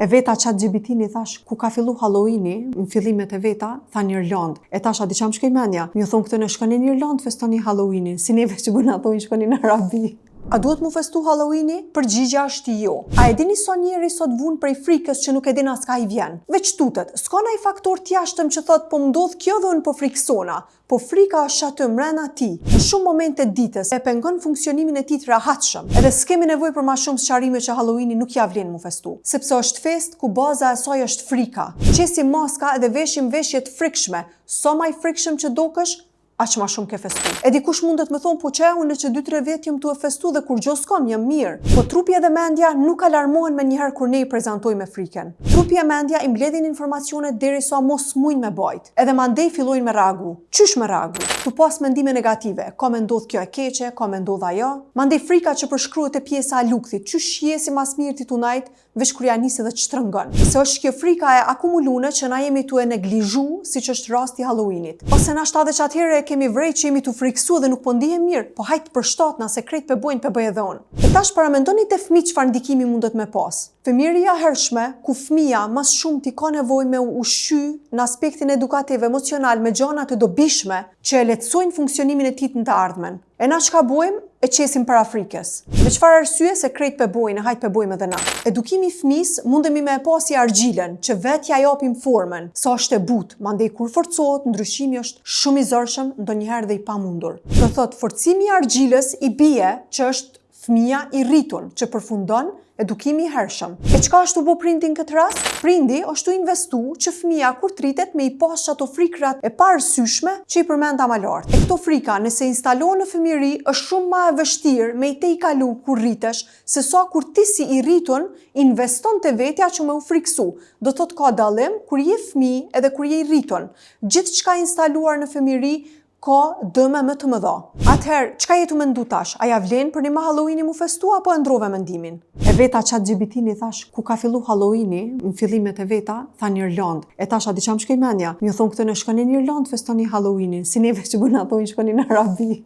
E veta Chat GPT-n i thash, ku ka fillu Halloweeni, në fillimet e veta, tha në Irlandë. E tash a di ça më shkoi mendja? M'ju thonë këtyne shkoni në Irlandë festoni Halloweenin, si neve që po na thonë shkoni në Arabi. A duhet mu festu Halloweeni? Përgjigja është jo. A e dini sa njeri sot vun prej frikës që nuk e din as ka i vjen? Veç tutet, s'ka naj faktor t'jashtëm që thot po m'ndodh kjo dhe unë po friksona. Po frika është aty mrena tij, në shumë momente të ditës, e pengon funksionimin e tij të rehatshëm. Edhe s'kemi nevojë për ma shumë sqarime që Halloweeni nuk ja vlen mu festu. Sepse është festë ku baza e saj është frika. Qesim maska edhe veshim veshje të frikshme, sa ma i frikshëm që dokesh, aq ma shumë ke festu. E dikush mundet me thonë, po qe unë që 2-3 vjet jam tu e festu dhe kurgjo s'kam, jam mirë. Po trupi edhe mendja nuk alarmohen menjëherë kur ne i prezantojmë me frikën. Trupi e mendja i mbledhin informacionet derisa mos mujnë me bajt. Edhe mandej fillojnë me reagu. Qysh me reagu? Tu pas mendime negative, ka me ndodh kjo e keqe, ka me ndodh ajo. Mandej frika që përshkruhet te pjesa e lukthit, qysh je si mas mirë ti tu najt, veç kur ja nis edhe të shtrëngon. Se është kjo frika e akumulune që na jemi tu e neglizhu, siç është rasti i Halloweenit. Ose nashta edhe qatëherë e kemi vrejt që jemi tu friksu dhe nuk po ndihem mirë, po hajt përshtatna se krejt pe bojnë pe bëj edhe unë. E tash paramendoni te fëmijët çfarë ndikimi mundet me pas. Fëmijëria e hershme, ku fëmija mas shumti ka nevojë me u ushqy në aspektin edukativ emocional me gjana të dobishme që e lehtësojnë funksionimin e tij në të ardhmen. E na çka bojmë, e qesim para frikës. Me çfarë arsye se krejt pe bojnë e hajt pe bojmë edhe na. Edukimi i fëmisë mundemi me e pa si argjilën, që vet ja japim formën, sa është e butë, mandej kur forcohet, ndryshimi është shumë i zorshëm, ndonjëherë dhe i pamundur. Do thotë, forcimi i argjilës i bie që është fëmija i rritun, që përfundon Edukimi i hershëm. E çka është tu bo prindi në këtë rast? Prindi është tu investu që fëmija kur të rritet me i pas qato frikrat e paarsyeshme që i përmenda ma lart. E këto frika nëse instalohen në fëmijëri është shumë ma e vështirë me i tejkalu kur rritesh se sa kur ti si i rritun investon te vetja që me u friksu. Do thotë ka dallim kur je fëmijë edhe kur je i rritun. Gjithçka e instaluar në fëmijëri ka dëme më të mëdha. Atëherë, çka je tu mendu tash? A ja vlen përnime Halloweeni mu festu apo e ndrove mendimin? E veta Chat GPT-n i thash, ku ka fillu Halloweeni, në fillimet e veta, tha në Irlandë. E tash a di ça më shkoi mendja? M'ju thonë këtyne shkoni në Irlandë festoni Halloweenin, si neve që po na thonë shkoni në Arabi.